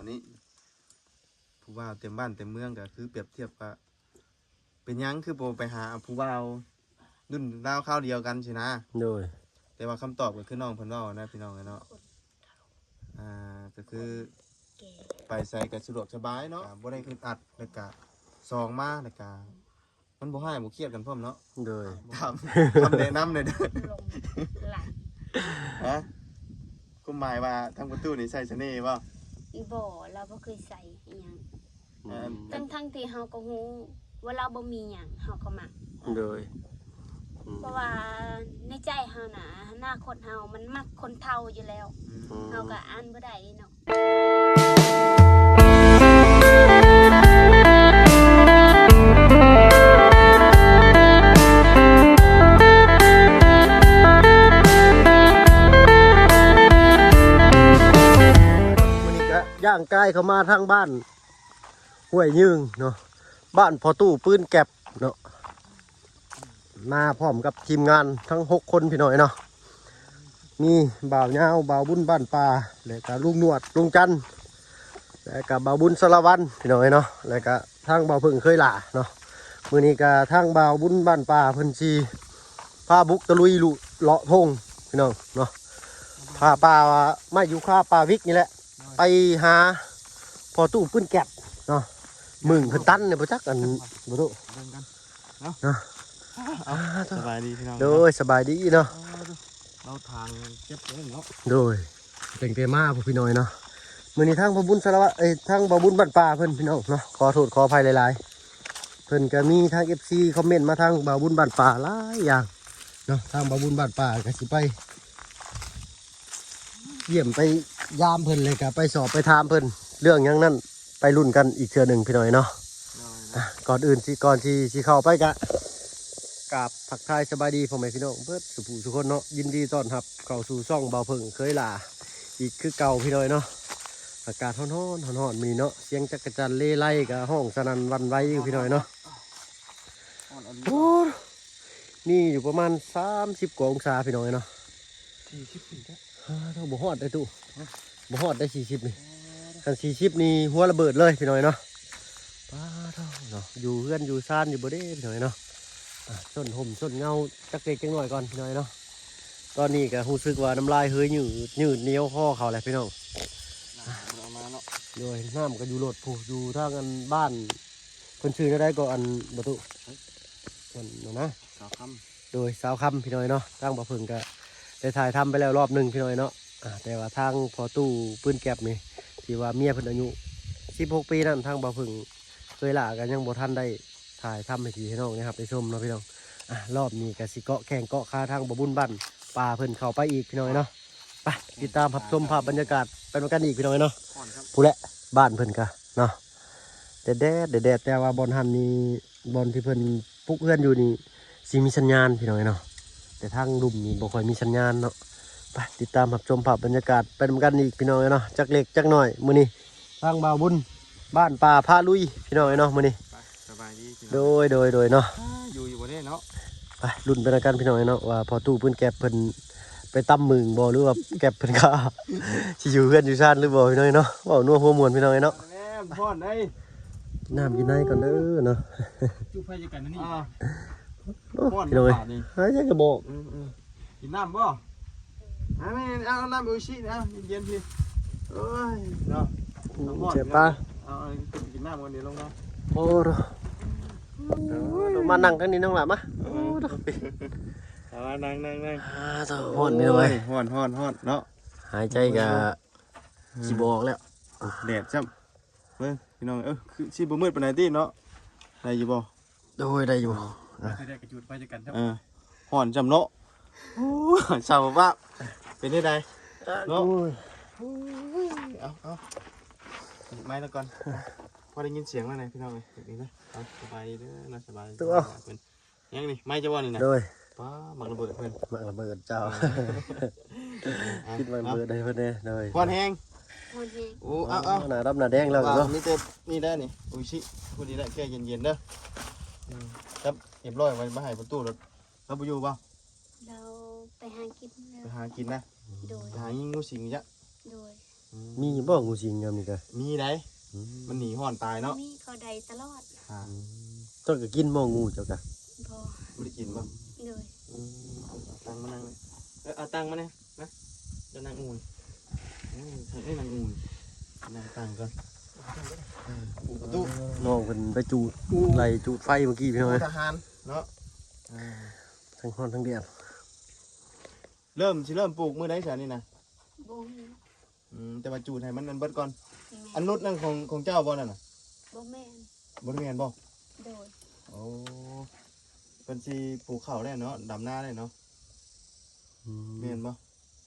ອັນນີ້ ຜູ້ບ່າວເຕັມບ້ານເຕັມເມືອງ ກໍຄືປຽບທຽບວ່າ ເປັນຫຍັງຄືບໍ່ໄປຫາຜູ້ບ່າວລຸ້ນລາວຄາວດຽວກັນຊີ້ນະ. ໂດຍ ແຕ່ວ່າຄຳຕອບກໍຄືນ້ອງເພິ່ນເວົ້ານະ ພີ່ນ້ອງເອີຍເນາະ. ອ່າ ກໍຄືໄປໃສກໍສະດວກສະບາຍເນາະ ບໍ່ໄດ້ອຶດອັດ ແລ້ວກະສອງມາ ແລ້ວກະມັນບໍ່ຮ້າຍບໍ່ຄຽດກັນພ້ອມເນາະ. ໂດຍ ຕາມຄຳແນະນຳແດ່ເດີ. ຄວາມໝາຍວ່າທາງປະຕູນີ້ໃສ່ສະເໜ່ບໍ່? ບໍ່ ລາວບໍ່ເຄີຍໃສ່ອີ່ຫຍັງ. ອືມ ທັງໆທີ່ເຮົາກໍຮູ້ວ່າລາວບໍ່ມີຫຍັງ ເຮົາກໍມັກ. ໂດຍ ອືມ ເພາະວ່າໃນໃຈເຮົານະ ອະນາຄົດເຮົາມັນມັກຄົນເຖົ້າຢູ່ແລ້ວ. ອືມ ເຮົາກໍອ່ານບໍ່ໄດ້ເນາະ. ມື້ນີ້ກະຍ່າງກາຍເຂົ້າມາທາງບ້ານ ຫ້ວຍຍືງເນາະ ບ້ານພໍ່ຕູ້ປືນແກັບເນາະ ມາພ້ອມກັບທີມງານທັງຫົກຄົນ ພີ່ນ້ອງເນາະ. ມີບ່າວຍາວ ບ່າວບຸນບ້ານປ່າ ແລະກະລຸງໜວດ ລຸງຈັນ ແລະກະບ່າວບຸນສາລະວັນ ພີ່ນ້ອງເນາະ ແລະກະທາງບ່າວເຜິ້ງເຄີຍຫຼ້າເນາະ. ມື້ນີ້ກະທາງບ່າວບຸນບ້ານປ່າເພິ່ນຊິພາບຸກຕະລຸຍລຸເລາະທົ່ງ ພີ່ນ້ອງເນາະ ພາປ່າໄມ້ຢູຄາ ປ່າວິກນີ້ແຫຼະ ໄປຫາພໍ່ຕູ້ປືນແກັບເນາະ. ມຶງເພິ່ນຕັນນີ້ບໍ່ຈັກ ອັນບໍ່ຮູ້ ເບິ່ງກັນເນາະ ເນາະ. ເອົາ ອ່າ ສະບາຍດີພີ່ນ້ອງ ໂດຍ ເນາະ ສະບາຍດີເນາະ. ເອີ ລາວທາງເຈັບເລີຍເນາະ. ໂດຍ ຕັ້ງແຕ່ມາພຸ້ນ ພີ່ນ້ອງເນາະ. ມື້ນີ້ທາງບ່າວບຸນສາລະວະ ເອີຍ ທາງບ່າວບຸນບ້ານປ່າເພິ່ນ ພີ່ນ້ອງເນາະ ຂໍໂທດຂໍອະໄພຫຼາຍໆ. ເພິ່ນກໍມີທາງເອັຟຊີຄອມເມັນມາທາງບ່າວບຸນບ້ານປ່າຫຼາຍຢ່າງເນາະ. ທາງບ່າວບຸນບ້ານປ່າກໍຊິໄປ ຢ້ຽມໄປຢາມເພິ່ນ ແລ້ວກໍໄປສອບໄປຖາມເພິ່ນເລື່ອງຫຍັງນັ້ນ ໄປລຸ້ນກັນອີກເທື່ອໜຶ່ງ ພີ່ນ້ອງເນາະ. ໂດຍ ອ່ະ ກ່ອນອື່ນຊິ ກ່ອນທີ່ຊິເຂົ້າໄປກະ ກາບທັກທາຍສະບາຍດີພໍ່ແມ່ພີ່ນ້ອງເບິດສູ່ຜູ້ສູ່ຄົນເນາະ. ຍິນດີຕ້ອນຮັບເຂົ້າສູ່ຊ່ອງບ່າວເຜິ້ງເຄີຍຫຼ້າອີກຄືເກົ່າ ພີ່ນ້ອງເນາະ. ອາກາດຮ້ອນໆ ຮ້ອນໆ ມື້ນີ້ເນາະ ສຽງຈັກກະຈັນເລໄລກໍຮ້ອງສະໜັ່ນຫວັ່ນໄຫວຢູ່ ພີ່ນ້ອງເນາະ. ຮ້ອນອີ່ຫຼີ ໂອ້ ມີຢູ່ປະມານສາມສິບກວ່າອົງສາ ພີ່ນ້ອງເອີຍເນາະ. ສີ່ສິບຂຶ້ນແທ້ ເອີ ບໍ່ຮອດໄດ໋ຕູ້ ຮະ ບໍ່ຮອດໄດ໋ສີ່ສິບນີ້. ອໍ ຄັນສີ່ສິບນີ້ຫົວລະເບີດເລີຍ ພີ່ນ້ອງເອີຍເນາະ. ປາດໂທ້ເນາະ ຢູ່ເຮືອນຢູ່ຊານຢູ່ບໍ່ເດ້ ພີ່ນ້ອງເອີຍເນາະ. ອ່ະ ຊົນຮົ່ມຊົນເງົາຈັກເລັກຈັກນ້ອຍກ່ອນ ພີ່ນ້ອງເອີຍເນາະ. ຕອນນີ້ກໍຮູ້ສຶກວ່ານ້ຳລາຍເຮີຍຍືດຍືດໜຽວຄໍເຂົ້າແລ້ວ ພີ່ນ້ອງ. ນ້ຳບໍ່ໄດ້ເອົາມາເນາະ. ໂດຍ ນ້ຳກໍຢູ່ລົດພຸ້ນ ຢູ່ທາງອັນບ້ານ ເພິ່ນຊື່ແນວໃດກໍ ອັນ ບໍ່ຕູ້ ເອີຍ ເພິ່ນນະ ສາວຄຳ. ໂດຍ ສາວຄຳ ພີ່ນ້ອງເນາະ. ທາງບ່າວເຜິ້ງກໍໄດ້ຖ່າຍທຳໄປແລ້ວລອບໜຶ່ງ ພີ່ນ້ອງເນາະ. ອ່າ ແຕ່ວ່າທາງພໍ່ຕູ້ປືນແກັບນີ້ ທີ່ວ່າເມຍເພິ່ນອາຍຸສິບຫົກປີນັ້ນ ທາງບ່າວເຜິ້ງເຄີຍຫຼ້າກໍຍັງບໍ່ທັນໄດ້ຖ່າຍທຳໃຫ້ພີ່ໃຫ້ນ້ອງໄດ້ຮັບໄດ້ຊົມເນາະ ພີ່ນ້ອງ. ອ່າ ລອບນີ້ກໍຊິເກາະແຂ້ງເກາະຂາທາງບ່າວບຸນບ້ານປ່າເພິ່ນເຂົ້າໄປອີກ ພີ່ນ້ອງເນາະ. ໄປຕິດຕາມຮັບຊົມພາບບັນຍາກາດໄປນຳກັນອີກ ພີ່ນ້ອງເນາະ. ພຸ້ນແຫຼະ ບ້ານເພິ່ນກະເນາະ ແດດໆ ແດດໆ ແຕ່ວ່າບ່ອນຫັ້ນນີ້ ບ່ອນທີ່ເພິ່ນປຸກເຮືອນຢູ່ນີ້ ຊິມີສັນຍານ ພີ່ນ້ອງເນາະ. ແຕ່ທາງລຸ່ມນີ້ບໍ່ຄ່ອຍມີສັນຍານເນາະ. ໄປຕິດຕາມຮັບຊົມພາບບັນຍາກາດໄປນຳກັນອີກ ພີ່ນ້ອງເນາະ. ຈັກເລັກຈັກນ້ອຍ ມື້ນີ້ທາງບ່າວບຸນ ບ້ານປ່າພາລຸຍ ພີ່ນ້ອງເນາະ ມື້ນີ້. ໄປ ສະບາຍດີພີ່ນ້ອງ. ໂດຍ ໂດຍ ໂດຍເນາະ. ອ່າ ຢູ່ ຢູ່ບໍ່ເດ້ເນາະ. ໄປລຸ້ນໄປນຳກັນ ພີ່ນ້ອງເນາະ ວ່າພໍ່ຕູ້ປືນແກັບເພິ່ນໄປຕຳມຶງບໍ່ ຫຼືວ່າແກັບເພິ່ນກະຊິຢູ່ເຮືອນຢູ່ຊານຫຼືບໍ່ ພີ່ນ້ອງເນາະ. ເວົ້ານົວຫົວມ່ວນ ພີ່ນ້ອງເນາະ. ແມ່ນ ຮ້ອນເດ້. ນ້ຳກິນໃນກ່ອນເດີເນາະ. ຈຸໄຟຄືກັນນີ້. ອ່າ ໂອ້ ພີ່ນ້ອງເອີຍ ຫາຫຍັງກະບອກ. ອືມໆ ກິນນ້ຳບໍ່? ອ່າ ແມ່ນ ເອົານ້ຳໂອອິຊິນະ ເຢັນໆ ພີ່. ໂອ້ຍເນາະ ແຊບປາ. ເອົາ ເອົາ ກິນນ້ຳກ່ອນ ດຽວລົງມາ. ໂອ້ ມານັ່ງທາງນີ້ນ້ອງຫຼ້າ ມາ. ໂອ້ ເອົາມານັ່ງໆໆ. ອ່າ ໂທ້ ຮ້ອນເດີເວີຍ. ໂອ້ຍ ຮ້ອນໆໆເນາະ. ຫາຍໃຈກະຊິບໍ່ອອກແລ້ວ ແດດຊ້ຳ. ເບິ່ງພີ່ນ້ອງ ເອີ ຄືຊິບໍ່ມືດປານໃດຕິເນາະ. ໄດ້ຢູ່ບໍ່? ໂດຍ ໄດ້ຢູ່. ອ່າ ຄືໄດ້ກະຈູດໄຟໃສ່ກັນ. ເອີ ຮ້ອນຈ້ຳເນາະ. ໂອ້ຍ ສາວວ່າເປັນຈັ່ງໃດເນາະ. ໂອ້ຍ ເອົາ ເອົາ ໄມ້ລະກ່ອນ ພໍໄດ້ຍິນສຽງແລ້ວນະ ພີ່ນ້ອງເອີຍ. ເອົາ ສະບາຍດີເດີເນາະ ສະບາຍດີ. ຫຍັງນີ້ ໄມ້ເຈົ້າບໍ່ນີ້ນະ? ໂດຍ ປ້າ ໝາກລະເບີດເພິ່ນ. ໝາກລະເບີດເຈົ້າ. ເອີ ຄິດໝາກລະເບີດໃຫ້ເພິ່ນແດ່. ໂດຍ ຮ້ອນແຮງ. ຮ້ອນແຮງ. ໂອ້ ເອົາໆ ໜ້າດຳໜ້າແດງແລ້ວເນາະ. ມີແຕ່ນີ້ແຫຼະນີ້ ໂອອິຊິ ຜູ້ນີ້ແຫຼະ ແກ້ເຢັນໆເດີ. ອືມ ຈັບຮຽບຮ້ອຍໄວ້ ມາໃຫ້ປະຕູໂລດ. ລາວບໍ່ຢູ່ບໍ່? ລາວໄປຫາກິນແລ້ວ. ໄປຫາກິນນະ? ໂດຍ ໄປຫາຍິງໜູສິງຈ້ະ. ໂດຍ ອືມ ມີຢູ່ບໍ່ ງູສິງຍາມນີ້ກະ? ມີໄດ໋ ອືມ ມັນໜີຮ້ອນຕາຍເນາະ. ມີ ເຂົາໄດ້ຕະຫຼອດ. ອືມ ເຈົ້າກະກິນບໍ່ ງູເຈົ້າກະ? ບໍ່ ບໍ່ໄດ້ກິນບໍ່? ໂດຍ. ອືມ ເອົາຕັ່ງມານັ່ງ ເອີ ເອົາຕັ່ງມາແດ່ ມາ ເຈົ້ານັ່ງອູ່ ອືມ ໃຫ້ນັ່ງອູ່ ນັ່ງຕັ່ງກ່ອນ. ເອີ ປະຕູ ນ້ອງເພິ່ນໄປຈູດ ໄລ່ຈູດໄຟເມື່ອກີ້ ພີ່ນ້ອງເອີຍ ທະຫານເນາະ. ເອີ ທັງຮ້ອນທັງແດດ. ເລີ່ມ ຊິເລີ່ມປູກມື້ໃດຊະນີ້ນະ? ບໍ່ຮູ້. ອືມ ແຕ່ວ່າຈູດໃຫ້ມັນນັ້ນເບິດກ່ອນ. ແມ່ນ. ອັນຫຼຸດນັ້ນຂອງ ຂອງເຈົ້າບໍ່ນັ້ນນະ? ບໍ່ແມ່ນ. ບໍ່ໄດ້ແມ່ນບໍ່? ໂດຍ. ໂອ້ ເພິ່ນຊິປູກເຂົ້າແລ້ວເນາະ ດຳນາແລ້ວເນາະ. ອືມ ແມ່ນບໍ່?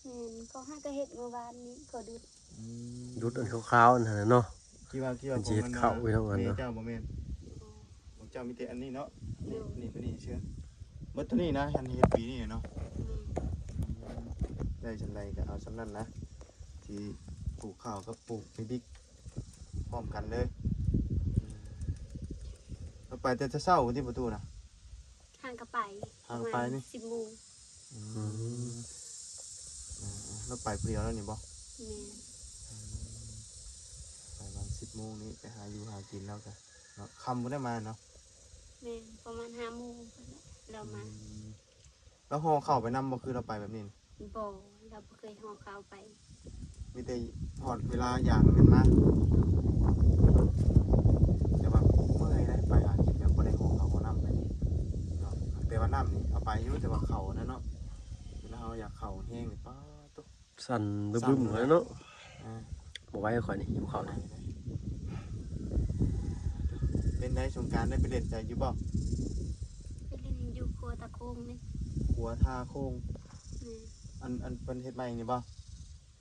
ແມ່ນ ເຂົາຫາກະເຮັດມື້ວານນີ້ ເຂົາດຸດ. ອືມ ດຸດອັນຂາວໆ ອັນຫັ້ນນະເນາະ. ຄິດວ່າ ຄິດວ່າ ເພິ່ນຊິເຮັດເຂົ້າ ຂອງອັນ ພີ່ນ້ອງ ອັນ ແມ່ ເນາະ ເຈົ້າບໍ່ແມ່ນ? ບໍ່ ຂອງເຈົ້າມີແຕ່ອັນນີ້ເນາະ. ໂດຍ. ນີ້ ນີ້ ໂຕນີ້ເຊື່ອ ເບິດເທົ່ານີ້ນະ ອັນເຮັດປີນີ້ເນາະ. ອືມ ໄດ້ສ່ຳໃດກະເອົາສ່ຳນັ້ນນະ ຊິປູກເຂົ້າກັບປູກໝາກບິກພ້ອມກັນເລີຍ. ອືມ ລາວໄປແຕ່ເຊົ້າໆ ພຸ້ນຕິ ປະຕູນະ? ຫາກະໄປ ຫາກະໄປນີ້ ປະມານສິບໂມງ. ອືມ ອືມ ລາວໄປຜູ້ດຽວແລ້ວນີ້ບໍ່? ແມ່ນ. ອືມ ໄປປະມານສິບໂມງນີ້ ໄປຫາຢູ່ຫາກິນແລ້ວກະເນາະ ຄ່ຳພຸ້ນໄດ້ມາເນາະ. ແມ່ນ ປະມານຫ້າໂມງພຸ້ນແຫຼະ ລາວມາ. ອືມ ລາວຫໍ່ເຂົ້າໄປນຳບໍ່ ຄືລາວໄປແບບນີ້? ບໍ່ ລາວບໍ່ເຄີຍຫໍ່ເຂົ້າໄປ. ມີແຕ່ຮອດເວລາຢາມແມ່ນມາ. ແຕ່ວ່າເມື່ອຍໄດ໋ ໄປຫາກິນແບບບໍ່ໄດ້ຫໍ່ເຂົ້າຫໍ່ນ້ຳໄປນີ້ເນາະ. ແຕ່ວ່ານ້ຳນີ້ເອົາໄປຢູ່ ແຕ່ວ່າເຂົ້ານັ້ນເນາະ ເວລາເຮົາຢາກເຂົ້າແຮງນີ້ ປາດໂທ້ ສັ່ນບຶບໆ ເລີຍເນາະ. ອ່າ ບໍ່ໄຫວຂ້ອຍນີ້ ຫິວເຂົ້າແລ້ວ. ເປັນໃດ ສົງການໄດ້ໄປຫຼິ້ນໃສຢູ່ບໍ່? ໄປຫຼິ້ນຢູ່ຂົວທ່າໂຄງນີ້. ຂົວທ່າໂຄງ. ແມ່ນ. ອັນ ອັນເພິ່ນເຮັດໃໝ່ນີ້ບໍ່?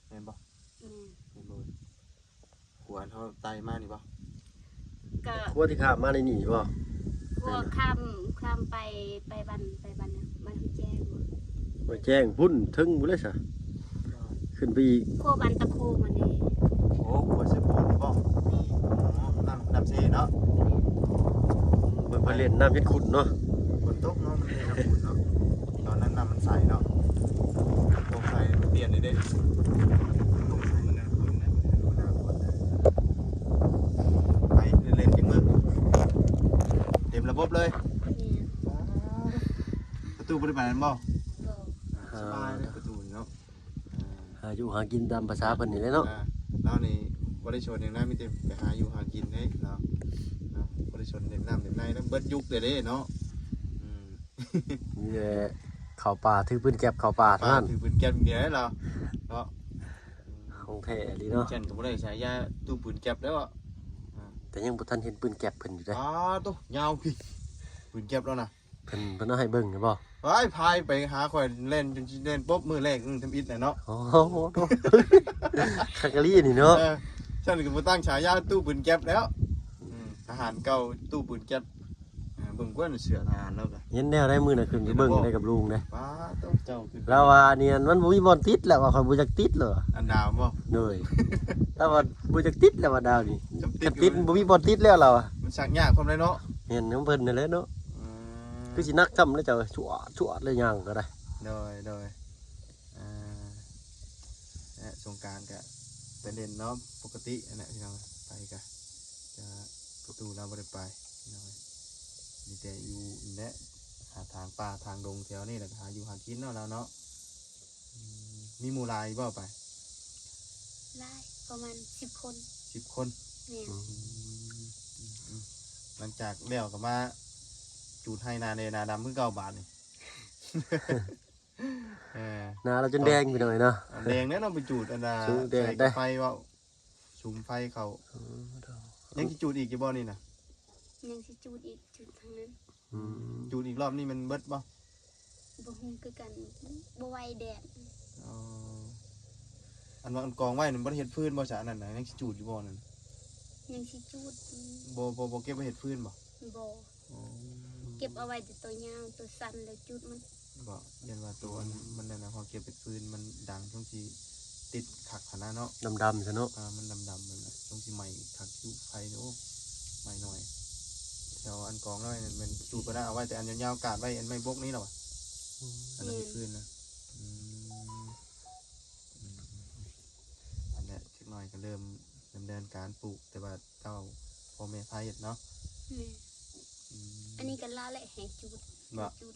ແມ່ນບໍ່? ແມ່ນ. ແມ່ນບໍ່? ຂົວອັນເຮົາໄຕ່ມານີ້ບໍ່? ກະ ຂົວທີ່ຂ້າມມາໃນນີ້ບໍ່? ຂົວຂ້າມ ຂ້າມໄປ ໄປບ້ານ ໄປບ້ານຫຍັງ ບ້ານຫ້ວຍແຈ້ງບໍ່? ຫ້ວຍແຈ້ງພຸ້ນ ເທິງພຸ້ນເລີຍຊະ ຂຶ້ນໄປອີກ. ຂົວບ້ານຕະໂຄງອັນນີ້. ໂອ້ ຂົວເຊໂປນນີ້ບໍ່? ແມ່ນ. ອໍ ນ້ຳ ນ້ຳເຊເນາະ. ເພິ່ນ ເພິ່ນເລ່ນນ້ຳເຮັດຂຸດເນາະ. ຝົນຕົກເນາະ ມັນເປັນນ້ຳຂຸດເນາະ ຕອນນັ້ນນ້ຳມັນໃສເນາະ. ຕົກໃສ ມັນປ່ຽນເດ້ ຕົກໃສມັນໜ້າຝົນ ໄປເລ່ນຈັກມື້ ເຕັມລະບົບເລີຍ. ແມ່ນ. ປະຕູບໍ່ໄດ້ໄປນັ້ນບໍ່? ບໍ່. ສະບາຍເດ້ປະຕູນີ້ເນາະ. ຫາຢູ່ຫາກິນຕາມພາສາເພິ່ນນີ້ແຫຼະເນາະ. ອ່າ ລາວນີ້ບໍ່ໄດ້ຊົນຫຍັງນະ ມີແຕ່ໄປຫາຢູ່ຫາກິນເດ້ລາວເນາະ ບໍ່ໄດ້ຊົນເຫຼັ້ນນ້ຳເຫຼັ້ນໃນນຳ ເບິດຍຸກແລ້ວເດ້ເນາະ. ອືມ ມີແຕ່ເຂົ້າປ່າ ຖືປືນແກັບເຂົ້າປ່າເທົ່ານັ້ນ ຖືປືນແກັບຢ່າງດຽວເດ້ລາວເນາະ. ຂອງແທ້ອີ່ຫຼີເນາະ ແກ່ນກະບໍ່ໄດ້ສາຍາຕູ້ປືນແກັບແລ້ວ. ອ່າ ແຕ່ຍັງບໍ່ທັນເຫັນປືນແກັບເພິ່ນຢູ່ເດ້. ອ້າ ໂທ້ ຍາວພີ້ ປືນແກັບລາວນະ. ເພິ່ນ ເພິ່ນເອົາໃຫ້ເບິ່ງຢູ່ບໍ່? ໄປ ພາຍໄປຫາຂ້ອຍແລ່ນຈົນຊິແລ່ນປົບມື້ແລກ ອືມ ທຳອິດແຫຼະເນາະ. ໂອ້ໂຫ ຄັກອີ່ຫຼີນີ້ເນາະ. ເອີ ຊັ້ນກະບໍ່ຕັ້ງສາຍາຕູ້ປືນແກັບແລ້ວ. ອືມ ອືມ ທະຫານເກົ່າ ຕູ້ປືນແກັບ. ເອີ ເບິ່ງກວ່າເສື້ອທະຫານລາວກະ ເຫັນແນວໃດມື້ນັ້ນ ຂຶ້ນໄປເບິ່ງໄດ້ກັບລຸງເດ້. ປ້າໂທ້ ເຈົ້າຂຶ້ນ ລາວວ່າອັນນີ້ ມັນບໍ່ມີບ່ອນຕິດແລ້ວວ່າ ຂ້ອຍບໍ່ຢາກຕິດແລ້ວວ່າ. ອັນດາວບໍ່? ໂດຍ ລາວວ່າບໍ່ຢາກຕິດແລ້ວວ່າດາວນີ້ ຄັນຕິດ ຄັນຕິດມັນບໍ່ມີບ່ອນຕິດແລ້ວລາວວ່າ. ມັນຊັກຍາກພ້ອມໃດເນາະ. ແມ່ນນຳເພິ່ນນັ້ນແຫຼະເນາະ. ອືມ ຄືຊິໜັກຊ້ຳເລີຍ ເຈົ້າ ຊວດໆ ເລີຍຍ່າງກະໄດ້. ໂດຍ ໂດຍ. ອ່າ ແລະ ສົງການກະໄປຫຼິ້ນເນາະ ປົກກະຕິຫັ້ນແຫຼະພີ່ນ້ອງ. ໄປກະ ຈະ ປະຕູລາວບໍ່ໄດ້ໄປພີ່ນ້ອງ ມີແຕ່ຢູ່ນີ້ແຫຼະ ຫາທາງປ່າທາງດົງແຖວນີ້ແຫຼະ ຫາຢູ່ຫາກິນເນາະລາວເນາະ. ອືມ ມີໝູ່ຫຼາຍບໍ່ໄປ? ຫຼາຍ ປະມານສິບຄົນ. ສິບຄົນ. ແມ່ນ. ອືມ ອືມ ຫຼັງຈາກແລ້ວກະມາຈູດໄຮ່ນາແດ່ນາດຳຄືເກົ່າບາດນີ້. ເອີ ໜ້າລາວຈົນແດງພີ່ນ້ອງເອີຍເນາະ. ແດງແລ້ວເນາະ ໄປຈູດອັນນ່າ ໃສ່ໄຟເວົ້າ ສຸມໄຟເຂົ້າ. ເອີ ຍັງຊິຈູດອີກຢູ່ບໍ່ນີ້ນະ? ຍັງຊິຈູດອີກ ຈູດທາງນັ້ນ. ອືມ ຈູດອີກລອບນີ້ມັນເບິດບໍ່? ບໍ່ຮູ້ຄືກັນ ບໍ່ໄຫວແດດ. ອໍ ອັນວ່າອັນກອງໄວ້ນັ້ນບໍ່ໄດ້ເຮັດຟືນບໍ່ຊະ ອັນນັ້ນນະ ຍັງຊິຈູດຢູ່ບໍ່ນັ້ນ? ຍັງຊິຈູດ. ບໍ່ ບໍ່ ບໍ່ເກັບໄວ້ເຮັດຟືນບໍ່? ບໍ່. ອໍ ເກັບເອົາໄວ້ແຕ່ໂຕຍາວໂຕສັ້ນແລ້ວຈູດມັນ. ບໍ່ ຢ້ານວ່າໂຕອັນມັນນັ້ນນະ ເຮົາເກັບເຮັດຟືນມັນດັງ ຊ່ວງຊິຕິດຄັກຫັ້ນນະເນາະ. ດຳໆຊະເນາະ. ອ່າ ມັນດຳໆນັ້ນນະ ຊ່ວງຊິໄໝ້ຄັກຢູ່ໄຟນີ້ ໂອ້ ໄໝ້ໜ້ອຍ. ແຖວອັນກອງນ້ອຍນັ້ນແມ່ນຈູດບໍ່ໄດ້ ເອົາໄວ້ແຕ່ອັນຍາວໆ ກາດໄວ້ອັນໄມ້ບົກນີ້ລະຫວາ. ອືມ ອັນນັ້ນເຮັດຟືນນະ. ອືມ ອືມ ອັນເນີ້ຍ ເລີ່ມດຳເນີນການປູກ ແຕ່ວ່າເຈົ້າພໍ່ແມ່ພາເຮັດເນາະ? ແມ່ນ. ອືມ ອັນນີ້ກໍລາວແຫຼະໃຫ້ຈູດ ບໍ່? ໃຫ້ຈູດ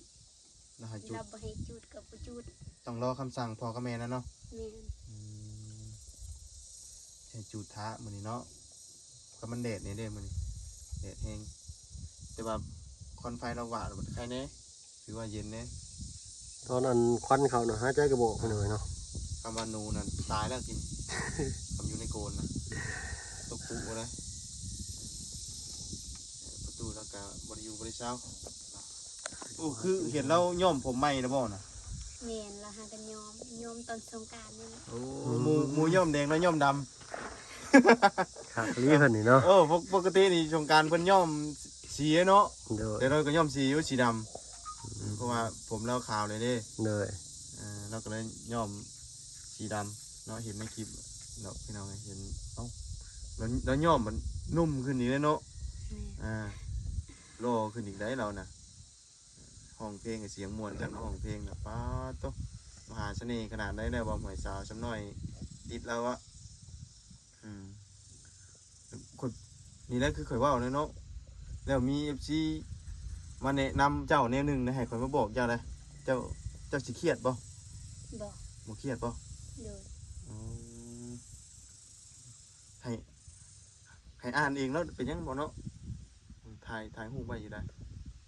ລາວໃຫ້ຈູດ ລາວບໍ່ໃຫ້ຈູດກໍບໍ່ຈູດ. ຕ້ອງລໍຄຳສັ່ງພໍ່ກັບແມ່ນະເນາະ? ແມ່ນ. ອືມ ໃຫ້ຈູດຖ້າມື້ນີ້ເນາະ. ກໍມັນແດດແດ່ເດ້ມື້ນີ້ ແດດແຮງ ແຕ່ວ່າຄວັນໄຟລາວຫວາດ ມັນໄຄແດ່ ຖືວ່າເຢັນແດ່. ຕອນນັ້ນຄວັນເຂົ້ານະ ຫາຍໃຈກໍບໍ່ອອກ ພີ່ນ້ອງເອີຍເນາະ. ຄຳວ່າໜູນັ້ນຕາຍແລ້ວກິນ ຄຳຢູ່ໃນໂກນນະ ຕົກປຸບໍ່ໄດ້. ປະຕູລາວກະບໍ່ໄດ້ຢູ່ບໍ່ໄດ້ເຊົາ. ໂອ້ ຄືເຫັນລາວຍ້ອມຜົມໃໝ່ແລ້ວບໍ່ນະ? ແມ່ນ ລາວຫາກັນຍ້ອມ ຍ້ອມຕອນສົງການນີ້ແຫຼະ. ໂອ້ ອືມ ໝູ່ ໝູ່ຍ້ອມແດງ ລາວຍ້ອມດຳ. ຄັກອີ່ຫຼີເພິ່ນນີ້ເນາະ. ເອີ ປົກ ປົກກະຕິນີ້ສົງການເພິ່ນຍ້ອມສີເນາະ. ໂດຍ. ແຕ່ລາວກໍຍ້ອມສີຢູ່ ສີດຳ ອືມ ເພາະວ່າຜົມລາວຂາວແລ້ວເດ້. ໂດຍ. ເອີ ລາວກໍເລີຍຍ້ອມສີດຳເນາະ ເຫັນໃນຄລິບເນາະ ພີ່ນ້ອງເຫັນ. ເອົ້າ ລາວ ລາວຍ້ອມມັນໜຸ່ມຂຶ້ນອີກເດ້ເນາະ. ແມ່ນ. ອ່າ ຫຼໍ່ຂຶ້ນອີກໄດ໋ລາວນະ. ຮ້ອງເພງ ສຽງມ່ວນກັນ ຮ້ອງເພງນະ ປາດໂທ້ ມະຫາສະເໜ່ຂະໜາດໃດແລ້ວ ບ່າວໝວຍ ສາວຊຳນ້ອຍຕິດລາວອະ. ອືມ ຂ້ອຍ ນີ້ແຫຼະຄືຂ້ອຍເວົ້າແຫຼະເນາະ. ແລ້ວມີເອັຟຊີມາແນະນຳເຈົ້າແນວໜຶ່ງນະ ໃຫ້ຂ້ອຍມາບອກເຈົ້ານະ ເຈົ້າ ເຈົ້າຊິຄຽດບໍ່? ບໍ່ ບໍ່ຄຽດບໍ່? ໂດຍ. ອໍ ໃຫ້ ໃຫ້ອ່ານເອງເນາະ ເປັນຫຍັງບໍ່ເນາະ? ຖ່າຍ ຖ່າຍຮູບໄວ້ຢູ່ໃດ໋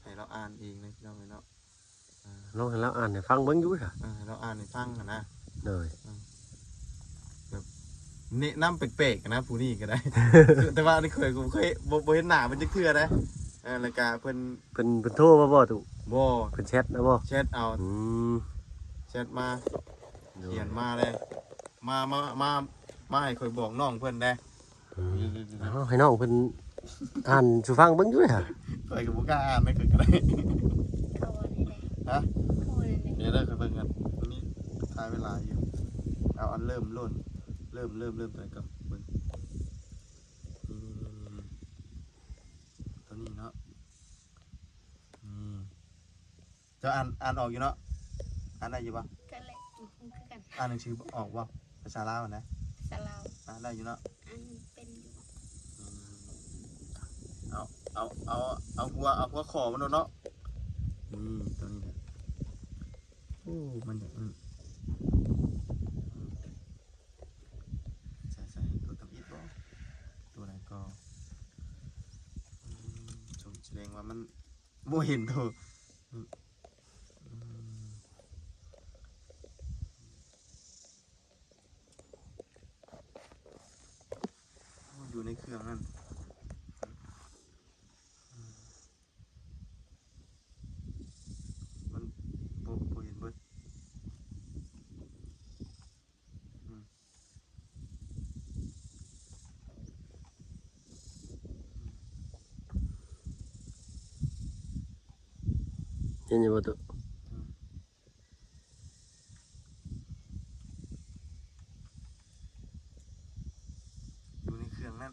ໃຫ້ລາວອ່ານເອງເລີຍ ພີ່ນ້ອງເອີຍເນາະ. ອ່າ ລອງໃຫ້ລາວອ່ານໃຫ້ຟັງເບິ່ງຢູ່ຊະ. ເອີ ໃຫ້ລາວອ່ານໃຫ້ຟັງຫັ້ນນະ. ໂດຍ. ເອີ ແບບແນະນຳແປກໆນະ ຜູ້ນີ້ກໍໄດ້ ແຕ່ວ່າອັນນີ້ຂ້ອຍກໍບໍ່ເຄີຍ ບໍ່ ບໍ່ເຫັນໜ້າເພິ່ນຈັກເທື່ອເດ້. ເອີ ແລ້ວກະເພິ່ນ ເພິ່ນ ເພິ່ນໂທມາບໍ່ຕຸ? ບໍ່. ເພິ່ນແຊັດມາບໍ່? ແຊັດເອົາ. ອືມ ແຊັດມາ. ໂດຍ. ຂຽນມາເລີຍ ມາ ມາ ມາ ມາໃຫ້ຂ້ອຍບອກນ້ອງເພິ່ນແດ່. ອືມ ເອົາໃຫ້ນ້ອງເພິ່ນອ່ານສູ່ຟັງເບິ່ງຢູ່ຫະ. ຂ້ອຍກໍບໍ່ກ້າອ່ານນະ ຂ້ອຍກໍໄດ້. ເຂົາວ່າແນວໃດ? ຮະ? ເຂົາວ່າແນວໃດ? ດຽວເດີ ຂ້ອຍເບິ່ງກ່ອນ ມັນມີທາຍເວລາຢູ່. ເອົາອັນເລີ່ມໂລດ ເລີ່ມ ເລີ່ມ ເລີ່ມຕົວໃດກ່ອນເບິ່ງ. ນີ້ ຕົວນີ້ເນາະ. ນີ້ ເຈົ້າອ່ານ ອ່ານອອກຢູ່ເນາະ? ອ່ານໄດ້ຢູ່ບໍ່? ກໍແຫຼະ ບໍ່ຮູ້ຄືກັນ. ອ່ານໜັງສືອອກບໍ່? ພາສາລາວນະ? ພາສາລາວ. ອ່ານໄດ້ຢູ່ເນາະ? ອ່ານເປັນຢູ່. ອືມ ເອົາ ເອົາ ເອົາ ເອົາຫົວ ເອົາຫົວຂໍ້ມັນໂລດເນາະ. ນີ້ ຕົວນີ້ແຫຼະ. ໂອ້ ມັນຢາກ ອືມ ໃສ່ ໃສ່ຕົວທຳອິດບໍ່? ຕົວໃດກໍ ອືມ ສະແດງວ່າມັນ ບໍ່ເຫັນໂຕ. ອືມ ຢູ່ໃນເຄື່ອງນັ້ນ ອືມ ມັນບໍ່ ບໍ່ເຫັນເບິດ. ອືມ ເຫັນຢູ່ບໍ່ຕຸ? ອືມ ຢູ່ໃນເຄື່ອງນັ້ນ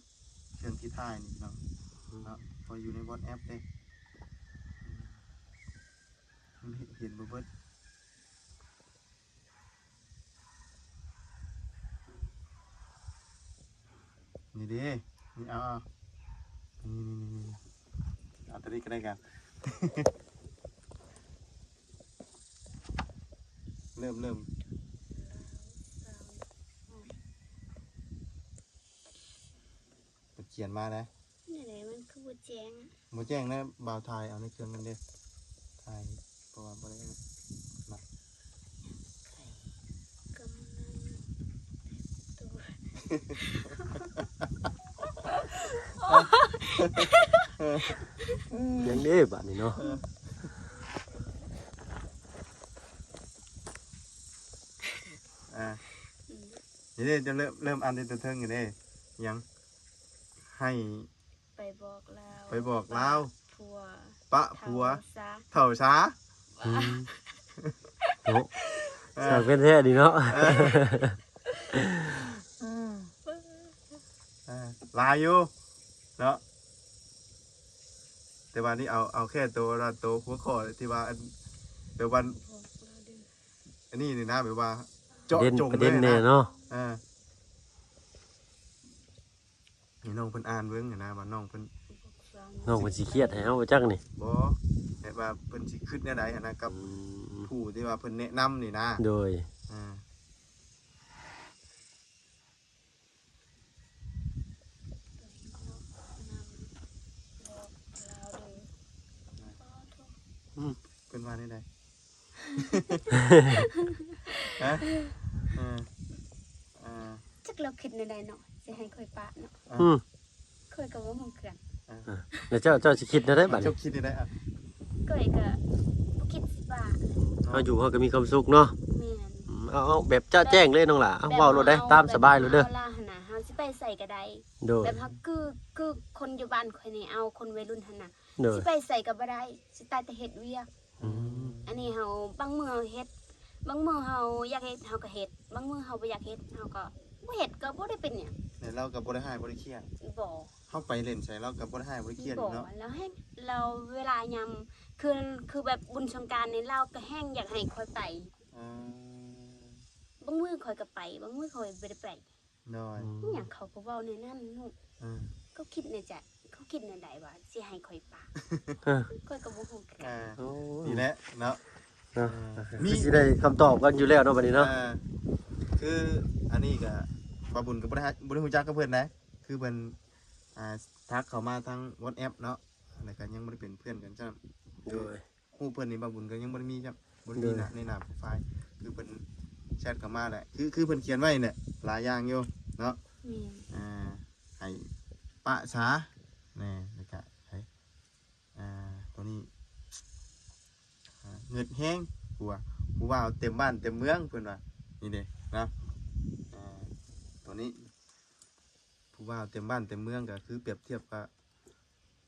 ເຄື່ອງທີ່ຖ່າຍນີ້ເນາະ. ອືມ ເນາະ ເພາະຢູ່ໃນວອດແອັບເດ້. ອືມ ມັນເຫັນ ເຫັນບໍ່ເບິດ. ນີ້ເດ້ ນີ້ ເອົາ ເອົາ ນີ້ ນີ້ ນີ້ ນີ້ ເອົາຕົວນີ້ກໍໄດ້ກັນ. ເລີ່ມ ເລີ່ມ ຂຽນມາໄດ໋. ແນວໃດມັນຄືບໍ່ແຈ້ງອະ? ບໍ່ແຈ້ງນະ ບ່າວຖ່າຍເອົາໃນເຄື່ອງນັ້ນເດ້ ຖ່າຍ ເພາະວ່າບໍ່ໄດ້ອັນນັ້ນນະ. ກຳລັງ ຍັງເດ້ບາດນີ້ເນາະ. ອ່າ ອືມ ນີ້ເດ້ ຈະເລີ່ມ ເລີ່ມອ່ານແຕ່ເທິງນີ້ເດ້ ຫຍັງ ໃຫ້ ໄປບອກລາວ ໄປບອກລາວ ປະຜົວ ປະຜົວ ເຖົ້າຊາ ເຖົ້າຊາ. ອືມ ໂອ້ ເອີ ຊ່າງເປັນແທ້ດີເນາະ. ເອີ ເອີ ຫຼາຍຢູ່ເນາະ ແຕ່ວ່ານີ້ເອົາ ເອົາແຄ່ໂຕ ໂຕຫົວຂໍ້ທີ່ວ່າ ອັນ ແບບວ່າ ອັນນີ້ນີ້ນະ ແບບວ່າເຈາະຈົງເລີຍນະ ເນາະ. ເອີ. ໃຫ້ນ້ອງເພິ່ນອ່ານເບິ່ງຫັ້ນນະ ວ່ານ້ອງເພິ່ນ ນ້ອງເພິ່ນຊິຄຽດໃຫ້ເຮົາບໍ່ຈັກນີ້. ບໍ່ ແບບວ່າເພິ່ນຊິຄິດແນວໃດຫັ້ນນະ ກັບ ອືມ ຜູ້ທີ່ວ່າເພິ່ນແນະນຳນີ້ນະ. ໂດຍ ອ່າ ອືມ ເພິ່ນວ່າແນວໃດ? ຮະ? ເອີ ເອີ ຈັກລາວຄິດແນວໃດເນາະ ຊິໃຫ້ຂ້ອຍປະເນາະ. ອືມ ຂ້ອຍກໍບໍ່ຮູ້ຄືກັນ. ອາ ແລ້ວເຈົ້າ ເຈົ້າຊິຄິດແນວໃດບັດນີ້? ເຈົ້າຄິດແນວໃດ? ອາ ຂ້ອຍກໍບໍ່ຄິດຊິປະ. ເຮົາຢູ່ເຮົາກໍມີຄວາມສຸກເນາະ. ແມ່ນ. ອືມ ເອົາ ເອົາແບບຈະແຈ້ງເລີຍນ້ອງຫຼ້າ ເອົາ ແບບ ເວົ້າໂລດເດ້ ເຮົາ ຕາມສະບາຍໂລດເດີ. ເຮົາລະຫັ້ນນະ ເຮົາຊິໄປໃສກໍໄດ້. ໂດຍ ແບບເຮົາຄື ຄືຄົນຢູ່ບ້ານຂ້ອຍນີ້ ເອົາຄົນໄວລຸ້ນຫັ້ນນະ. ໂດຍ ຊິໄປໃສກໍບໍ່ໄດ້ ຊິຕາຍແຕ່ເຮັດວຽກ. ອືມ ອັນນີ້ເຮົາ ບາງມື້ເຮົາເຮັດ ບາງມື້ເຮົາຢາກເຮັດເຮົາກໍເຮັດ ບາງມື້ເຮົາບໍ່ຢາກເຮັດເຮົາກໍບໍ່ເຮັດ ກໍບໍ່ໄດ້ເປັນຫຍັງ. ແລ້ວລາວກໍບໍ່ໄດ້ຮ້າຍບໍ່ໄດ້ຄຽດ. ບໍ່. ເຮົາໄປຫຼິ້ນໃສລາວກໍບໍ່ໄດ້ຮ້າຍບໍ່ໄດ້ຄຽດເນາະ. ບໍ່. ແລ້ວແຮງ ແລ້ວເວລາຍາມຄື ຄືແບບບຸນສົງການນີ້ ລາວກໍແຮງຢາກໃຫ້ຂ້ອຍໄປ. ອືມ ບາງມື້ຂ້ອຍກໍໄປ ບາງມື້ຂ້ອຍບໍ່ໄດ້ໄປ. ໂດຍ ອືມ ອີຫຍັງເຂົາກໍເວົ້າແນວນັ້ນເນາະ. ເອີ ເຂົາຄິດໃນໃຈ ເຂົາຄິດແນວໃດວ່າຊິໃຫ້ຂ້ອຍປະ? ເອີ ຂ້ອຍກໍບໍ່ຮູ້ຄືກັນ. ເອີ ໂອ້ຍ ນີ້ແຫຼະເນາະ ເນາະ ເອີ ມີ ຄືຊິໄດ້ຄຳຕອບກັນຢູ່ແລ້ວເນາະບັດນີ້ເນາະ. ເອີ ຄືອັນນີ້ກໍ ບ່າວບຸນກໍບໍ່ໄດ້ ບໍ່ໄດ້ຮູ້ຈັກກັບເພິ່ນນະ ຄືເພິ່ນ ອ່າ ທັກເຂົ້າມາທາງ WhatsApp ເນາະ ແລ້ວກໍຍັງບໍ່ໄດ້ເປັນເພື່ອນກັນຊ້ຳ. ໂດຍ ຮູບເພິ່ນນີ້ບ່າວບຸນກໍຍັງບໍ່ໄດ້ມີຈ້ຳ ບໍ່ໄດ້ມີ ໂດຍ ໃນໜ້າໂປຣໄຟລ໌ ຄືເພິ່ນແຊັດເຂົ້າມາແຫຼະ ຄື ຄືເພິ່ນຂຽນໄວ້ແຫຼະ ຫຼາຍຢ່າງຢູ່ເນາະ. ແມ່ນ. ອ່າ ໃຫ້ປະສາ ແນ່ ແລ້ວກະໃຫ້ ອ່າ ໂຕນີ້ ອ່າ ເງິດແຮງ ຜູ້ວ່າ ຜູ້ວ່າວເຕັມບ້ານເຕັມເມືອງ ເພິ່ນວ່າ ນີ້ເດ້ເນາະ. ອ່າ ໂຕນີ້ ຜູ້ບ່າວເຕັມບ້ານເຕັມເມືອງ ກໍຄືປຽບທຽບວ່າ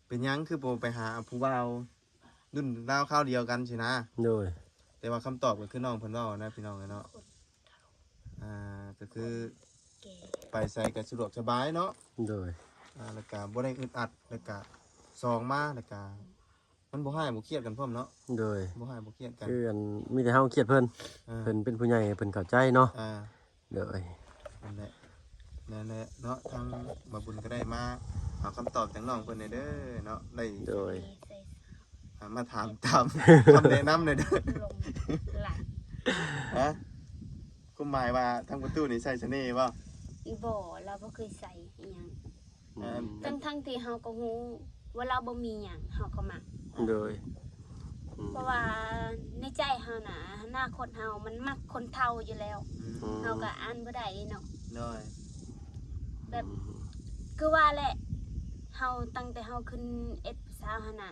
ເປັນຫຍັງຄືບໍ່ໄປຫາຜູ້ບ່າວລຸ້ນລາວຄາວດຽວກັນຊີ້ນະ. ໂດຍ ແຕ່ວ່າຄຳຕອບກໍຄືນ້ອງເພິ່ນເວົ້ານະ ພີ່ນ້ອງເອີຍເນາະ. ອ່າ ກໍຄືໄປໃສກໍສະດວກສະບາຍເນາະ. ໂດຍ ອ່າ ແລ້ວກໍບໍ່ໄດ້ອຶດອັດ ແລ້ວກໍສອງມາ ແລ້ວກໍ ມັນບໍ່ຮ້າຍບໍ່ຄຽດກັນພ້ອມເນາະ. ໂດຍ ບໍ່ຮ້າຍບໍ່ຄຽດກັນ ຄືອັນ ມີແຕ່ເຮົາຄຽດເພິ່ນ. ອ່າ ເພິ່ນເປັນຜູ້ໃຫຍ່ ເພິ່ນເຂົ້າໃຈເນາະ. ອ່າ ໂດຍ ນັ້ນແຫຼະ ນັ້ນແຫຼະເນາະ ທາງບ່າວບຸນກໍໄດ້ມາຫາຄຳຕອບຈາກນ້ອງເພິ່ນແດ່ເດີເນາະ ໄດ້ ໂດຍ ອ່າ ມາຖາມຕາມຄຳແນະນຳແດ່ເດີ. ຮະ? ຄວາມໝາຍວ່າທາງປະຕູນີ້ໃສ່ສະເໜ່ບໍ່? ບໍ່ ລາວບໍ່ເຄີຍໃສ່ອີ່ຫຍັງ. ອືມ ທັງໆທີ່ເຮົາກໍຮູ້ວ່າລາວບໍ່ມີຫຍັງ ເຮົາກໍມັກ. ໂດຍ ອືມ ເພາະວ່າໃນໃຈເຮົານະ ອະນາຄົດເຮົາມັນມັກຄົນເຖົ້າຢູ່ແລ້ວ. ອືມ ເຮົາກໍອ່ານບໍ່ໄດ້ເນາະ. ໂດຍ ແບບ ອືມ ຄືວ່າແຫຼະ ເຮົາ ຕັ້ງແຕ່ເຮົາຂຶ້ນເອັດຜູ້ສາວຫັ້ນນະ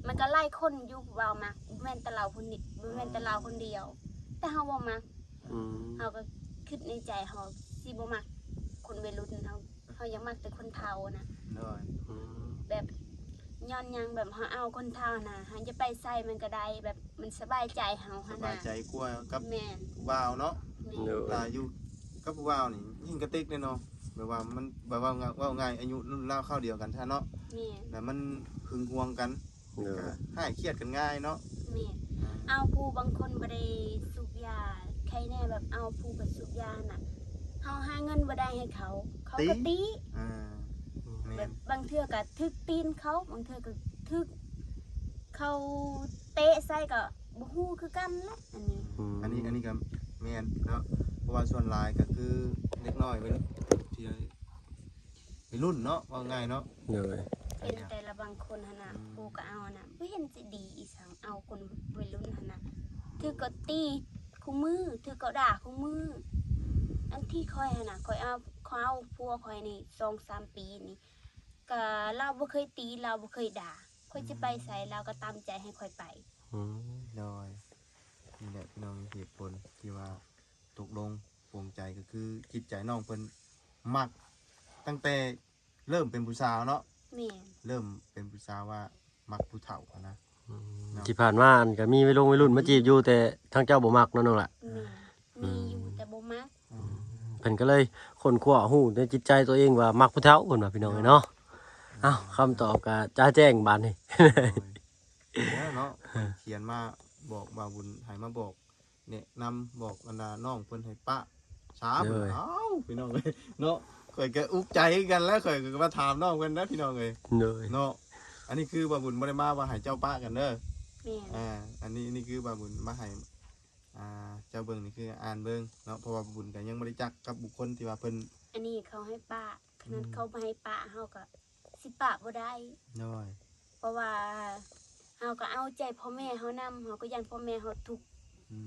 ມັນກໍຫຼາຍຄົນຢູ່ເວົ້າມັກ ບໍ່ແມ່ນແຕ່ລາວຄົນນີ້ ບໍ່ແມ່ນແຕ່ລາວຄົນດຽວ ແຕ່ເຮົາບໍ່ມັກ. ອືມ ເຮົາກໍຄິດໃນໃຈ ເຮົາຊິບໍ່ມັກຄົນໄວລຸ້ນ ເຮົາ ເຮົາຢາກມັກແຕ່ຄົນເຖົ້ານະ. ໂດຍ ອືມ ແບບ ຍ້ອນຫຍັງ ແບບເຮົາເອົາຄົນເຖົ້ານະ ເຮົາຈະໄປໃສມັນກໍໄດ້ ແບບມັນສະບາຍໃຈເຮົາຫັ້ນນະ ສະບາຍໃຈກວ່າກັບ ແມ່ນ ຜູ້ບ່າວເນາະ. ແມ່ນ ໂດຍ ລາຢູ່ກັບຜູ້ບ່າວນີ້ຍິ່ງກະຕິກເດ້ເນາະ ແບບວ່າມັນ ແບບວ່າເວົ້າງ່າຍ ອາຍຸລຸ້ນລາວຄາວດຽວກັນຊະເນາະ. ແມ່ນ ແລ້ວມັນຫຶງຫວງກັນ ໂດຍ ກໍຫາຍຄຽດກັນງ່າຍເນາະ. ແມ່ນ ອ່າ ເອົາຜູ້ບາງຄົນບໍ່ໄດ້ສູບຢາ ໃຄແນ່ແບບເອົາຜູ້ໄປສູບຢາຫັ້ນນະ ເຮົາຫາເງິນບໍ່ໄດ້ໃຫ້ເຂົາ ເຂົາກໍຕິ ຕິ ອ່າ ແມ່ນ ແບບບາງເທື່ອກໍຖືກຕີນເຂົາ ບາງເທື່ອກໍຖືກເຂົາເຕະໃສ່ກໍບໍ່ຮູ້ຄືກັນແຫຼະ ອັນນີ້. ອືມ ອັນນີ້ ອັນນີ້ກໍແມ່ນເນາະ ເພາະວ່າສ່ວນຫຼາຍກໍຄືເດັກນ້ອຍໄວລຸ້ນ ທີ່ໄວລຸ້ນເນາະ ເວົ້າງ່າຍເນາະ. ໂດຍ ເຫັນແຕ່ລະບາງຄົນຫັ້ນນະ ອືມ ຜູ້ກໍເອົາຫັ້ນນະ ບໍ່ເຫັນຊິດີອີ່ຫຍັງ ເອົາຄົນໄວລຸ້ນຫັ້ນນະ ຖືກກໍຕີຄູ່ມື້ ຖືກກໍດ່າຄູ່ມື້. ອືມ ອັນທີ່ຂ້ອຍຫັ້ນນະ ຂ້ອຍເອົາ ຂ້ອຍເອົາຜົວຂ້ອຍນີ້ສອງສາມປີນີ້ ກໍລາວບໍ່ເຄີຍຕີ ລາວບໍ່ເຄີຍດ່າ ຂ້ອຍຊິໄປໃສ ອືມ ລາວກໍຕາມໃຈໃຫ້ຂ້ອຍໄປ. ອືມ ໂດຍ ນີ້ແຫຼະພີ່ນ້ອງ ເຫດຜົນທີ່ວ່າຕົກລົງ ປົງໃຈ ກໍຄືຈິດໃຈນ້ອງເພິ່ນມັກຕັ້ງແຕ່ເລີ່ມເປັນຜູ້ສາວເນາະ. ແມ່ນ ເລີ່ມເປັນຜູ້ສາວວ່າມັກຜູ້ເຖົ້າຫັ້ນນະ. ອືມ ເນາະ ທີ່ຜ່ານມາອັນກໍມີໄວລົງໄວລຸ້ນມາຈີບຢູ່ ແຕ່ທາງເຈົ້າບໍ່ມັກເນາະນ້ອງລະ. ແມ່ນ ອືມ ມີຢູ່ ອືມ ແຕ່ບໍ່ມັກ. ອືມ ເພິ່ນກໍເລີຍຄົ້ນຄວ້າຮູ້ໃນຈິດໃຈຕົວເອງວ່າມັກຜູ້ເຖົ້າ ເພິ່ນວ່າ ພີ່ນ້ອງເອີຍເນາະ. ເນາະ ເອົ້າ ຄຳຕອບກໍຈະແຈ້ງບາດນີ້. ໂດຍ ແລ້ວເນາະ ເພິ່ນຂຽນມາບອກບ່າວບຸນ ໃຫ້ມາບອກ ແນະນຳບອກບັນດານ້ອງເພິ່ນໃຫ້ປະສາ. ໂດຍ ເອົາ ພີ່ນ້ອງເອີຍເນາະ ຂ້ອຍກໍອຸກໃຈຄືກັນແຫຼະ ຂ້ອຍກໍມາຖາມນ້ອງເພິ່ນນະ ພີ່ນ້ອງເອີຍ ໂດຍ ເນາະ. ອັນນີ້ຄືບ່າວບຸນບໍ່ໄດ້ມາວ່າໃຫ້ເຈົ້າປະກັນເດີ ແມ່ນ ອ່າ ອັນນີ້ ນີ້ຄືບ່າວບຸນມາໃຫ້ ອ່າ ເຈົ້າເບິ່ງ ນີ້ຄືອ່ານເບິ່ງເນາະ ເພາະວ່າບຸນກໍຍັງບໍ່ໄດ້ຈັກກັບບຸກຄົນທີ່ວ່າເພິ່ນ ອັນນີ້ເຂົາໃຫ້ປະ ຂະໜາດ ອືມ ເຂົາບໍ່ໃຫ້ປະ ເຮົາກໍຊິປະບໍ່ໄດ້ ໂດຍ ເພາະວ່າເຮົາກໍເອົາໃຈພໍ່ແມ່ເຮົານຳ ເຮົາກໍຢ້ານພໍ່ແມ່ເຮົາທຸກ ອື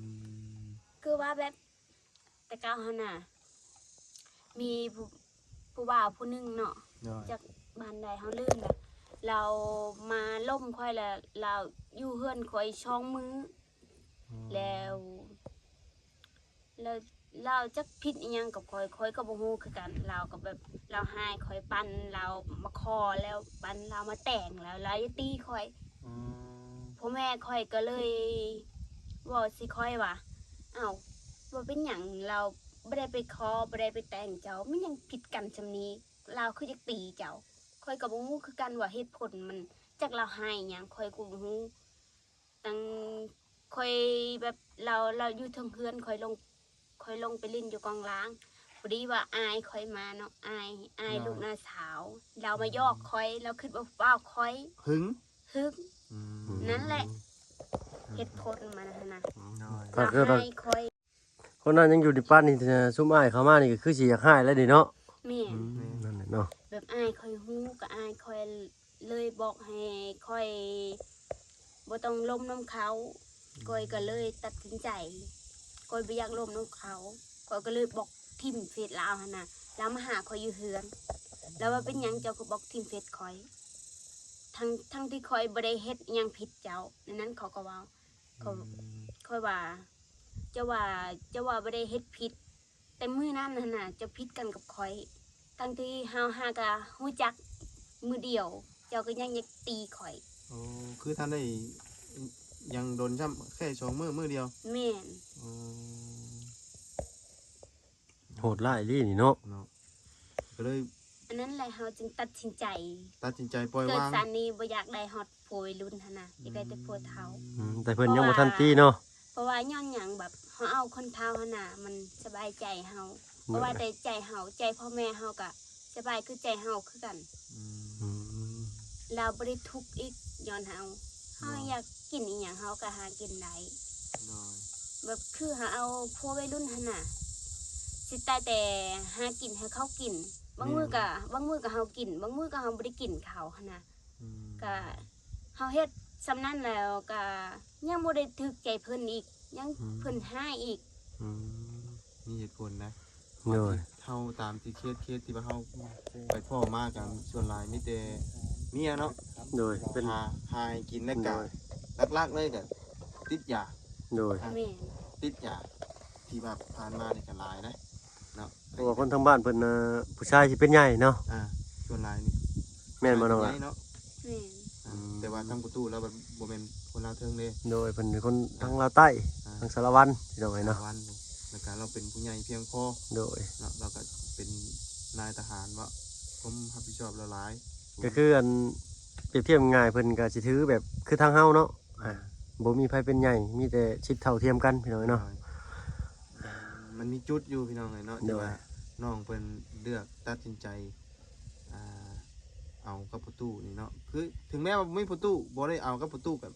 ມ ຄືວ່າແບບ ແຕ່ເກົ່າຫັ້ນນະ ມີຜູ້ ຜູ້ບ່າວຜູ້ໜຶ່ງເນາະ ໂດຍ ຈາກບ້ານໃດເຮົາລືມລະ ລາວມາລົມຂ້ອຍ ແລ້ວລາວຢູ່ເຮືອນຂ້ອຍສອງມື້ ອືມ ແລ້ວ ແລ້ວລາວຈັກຜິດອີ່ຫຍັງກັບຂ້ອຍ ຂ້ອຍກໍບໍ່ຮູ້ຄືກັນ ລາວກໍແບບ ລາວໃຫ້ຂ້ອຍປັນ ລາວມາຂໍ ແລ້ວປັນ ລາວມາແຕ່ງ ແລ້ວລາວຢາກຕີຂ້ອຍ ອືມ ພໍ່ແມ່ຂ້ອຍກໍເລີຍເວົ້າໃສ່ຂ້ອຍວ່າ ອ້າວ ບໍ່ເປັນຫຍັງ ລາວບໍ່ໄດ້ໄປຂໍ ບໍ່ໄດ້ໄປແຕ່ງເຈົ້າ ມັນຫຍັງຜິດກັນສ່ຳນີ້ ລາວຄືຢາກຕີເຈົ້າ ຂ້ອຍກໍບໍ່ຮູ້ຄືກັນວ່າເຫດຜົນມັນ ຈັກລາວໃຫ້ຫຍັງ ຂ້ອຍກໍບໍ່ຮູ້ ຕັ້ງ ຂ້ອຍແບບ ລາວ ລາວຢູ່ເທິງເຮືອນ ຂ້ອຍລົງ ຂ້ອຍລົງໄປຫຼິ້ນຢູ່ກອງລ່າງ ພໍດີວ່າອ້າຍຂ້ອຍມາເນາະ ອ້າຍ ອ້າຍ ໂດຍ ລູກນ້າສາວ ລາວມາຢອກຂ້ອຍ ລາວຄິດວ່າຜູ້ບ່າວຂ້ອຍ ຫຶງ ຫຶງ ອືມ ນັ້ນແຫຼະ ເຫດຜົນມັນຫັ້ນນະ ໂດຍ ລາວໃຫ້ຂ້ອຍ ຄົນນັ້ນຍັງຢູ່ໃນປ່ານນີ້ ຊຸມອ້າຍເຂົ້າມານີ້ກໍຄືຊິຢາກຮ້າຍແລ້ວນີ້ເນາະ ແມ່ນ ອືມ ນັ້ນແຫຼະເນາະ ແບບອ້າຍຂ້ອຍຮູ້ ກໍອ້າຍຂ້ອຍ ເລີຍບອກໃຫ້ຂ້ອຍບໍ່ຕ້ອງລົມນຳເຂົາ ຂ້ອຍກໍເລີຍຕັດສິນໃຈ ຂ້ອຍບໍ່ຢາກລົມນຳເຂົາ ຂ້ອຍກໍເລີຍບລັອກຖິ້ມເຟສລາວຫັ້ນນະ ລາວມາຫາຂ້ອຍຢູ່ເຮືອນ ລາວວ່າ ເປັນຫຍັງເຈົ້າຄືບລັອກຖິ້ມເຟສຂ້ອຍ ທັງ ທັງທີ່ຂ້ອຍບໍ່ໄດ້ເຮັດຫຍັງຜິດເຈົ້າ ໃນນັ້ນເຂົາກໍເວົ້າ ຂ້ອຍ ອືມ ຂ້ອຍວ່າ ເຈົ້າວ່າ ເຈົ້າວ່າບໍ່ໄດ້ເຮັດຜິດ ແຕ່ມື້ນັ້ນຫັ້ນນະ ເຈົ້າຜິດກັນກັບຂ້ອຍ ທັງທີ່ເຮົາຫາກະຮູ້ຈັກມື້ດຽວ ເຈົ້າກໍຍັງຢາກຕີຂ້ອຍ ໂອ້ ຄືທັນໄດ້ຫຍັງດົນຊ້ຳ ແຄ່ສອງມື້ ມື້ດຽວ ແມ່ນ ໂອ້ ໂຫດຮ້າຍອີ່ຫຼີນີ້ເນາະ ເນາະ ກໍເລີຍ ອັນນັ້ນແຫຼະ ເຮົາຈຶ່ງຕັດສິນໃຈ ຕັດສິນໃຈປ່ອຍວາງ ເກີດຊາດນີ້ບໍ່ຢາກໄດ້ຮອດ ພວກໄວລຸ້ນຫັ້ນນະ ຢາກໄດ້ແຕ່ພວກເຖົ້າ ອືມ ແຕ່ເພິ່ນຍັງບໍ່ທັນຕີເນາະ ເພາະວ່າ ເພາະວ່າຍ້ອນຫຍັງ ແບບເຮົາເອົາຄົນເຖົ້າຫັ້ນນະ ມັນສະບາຍໃຈເຮົາ ເພາະວ່າແຕ່ໃຈເຮົາ ໃຈພໍ່ແມ່ເຮົາກະສະບາຍຄືໃຈເຮົາຄືກັນ ອືມ ລາວບໍ່ໄດ້ທຸກອີກຍ້ອນເຮົາ ເຮົາຢາກກິນອີ່ຫຍັງເຮົາກະຫາກິນໄດ້ ໂດຍ ແບບຄືເຮົາເອົາພວກໄວລຸ້ນຫັ້ນນະ ຊິຕາຍແຕ່ຫາກິນໃຫ້ເຂົາກິນ ບາງມື້ກະ ບາງມື້ກະເຮົາກິນ ບາງມື້ກະເຮົາບໍ່ໄດ້ກິນເຂົາຫັ້ນນະ ອືມ ກະເຮົາເຮັດສ່ຳນັ້ນແລ້ວກະຍັງບໍ່ໄດ້ຖືກໃຈເພິ່ນອີກ ຍັງ ອືມ ເພິ່ນຮ້າຍອີກ ອືມ ມີເຫດຜົນນະ ໂດຍ ເຮົາຕາມທີ່ເຄສ ເຄສທີ່ວ່າເຮົາໄປພໍ້ມາກະ ສ່ວນຫຼາຍມີແຕ່ເມຍເນາະ ໂດຍ ເປັນ ຫາ ຫາໃຫ້ກິນ ແລ້ວກະ ໂດຍ ຫຼັກໆເລີຍກະຕິດຢາ ໂດຍ ອ່ະ ແມ່ນ ຕິດຢາ ທີ່ວ່າຜ່ານມານີ້ກະຫຼາຍນະ ເນາະ ເພາະວ່າຄົນທາງບ້ານເພິ່ນນະ ຜູ້ຊາຍຊິເປັນໃຫຍ່ເນາະ ອ່າ ສ່ວນຫຼາຍນີ້ ແມ່ນບໍ່ນ້ອງຫຼ້າ ໃຫຍ່ເນາະ ແມ່ນ ອ່າ ອືມ ແຕ່ວ່າທາງພໍ່ຕູ້ລາວບໍ່ແມ່ນຄົນລາວເທິງເດ້ ໂດຍ ເພິ່ນເປັນຄົນທາງລາວໃຕ້ ອ່າ ທາງສາລະວັນ ພີ່ນ້ອງເອີຍເນາະ ສາລະວັນ ແລ້ວກະລາວເປັນຜູ້ໃຫຍ່ພຽງພໍ ໂດຍ ເນາະ ລາວກະເປັນນາຍທະຫານເນາະ ຄວາມຮັບຜິດຊອບລາວຫຼາຍ ກໍຄືອັນ ປຽບທຽບງ່າຍ ເພິ່ນກະຊິຖືແບບຄືທາງເຮົາເນາະ ອ່າ ບໍ່ມີໃຜເປັນໃຫຍ່ ມີແຕ່ສິດເທົ່າທຽມກັນ ພີ່ນ້ອງເອີຍເນາະ ໂດຍ ມັນມີຈຸດຢູ່ ພີ່ນ້ອງເອີຍເນາະ ໂດຍ ທີ່ວ່ານ້ອງເພິ່ນເລືອກຕັດສິນໃຈ ອ່າ ເອົາກັບພໍ່ຕູ້ນີ້ເນາະ ຄືເຖິງແມ້ວ່າບໍ່ມີພໍ່ຕູ້ ບໍ່ໄດ້ເອົາກັບພໍ່ຕູ້ ກໍ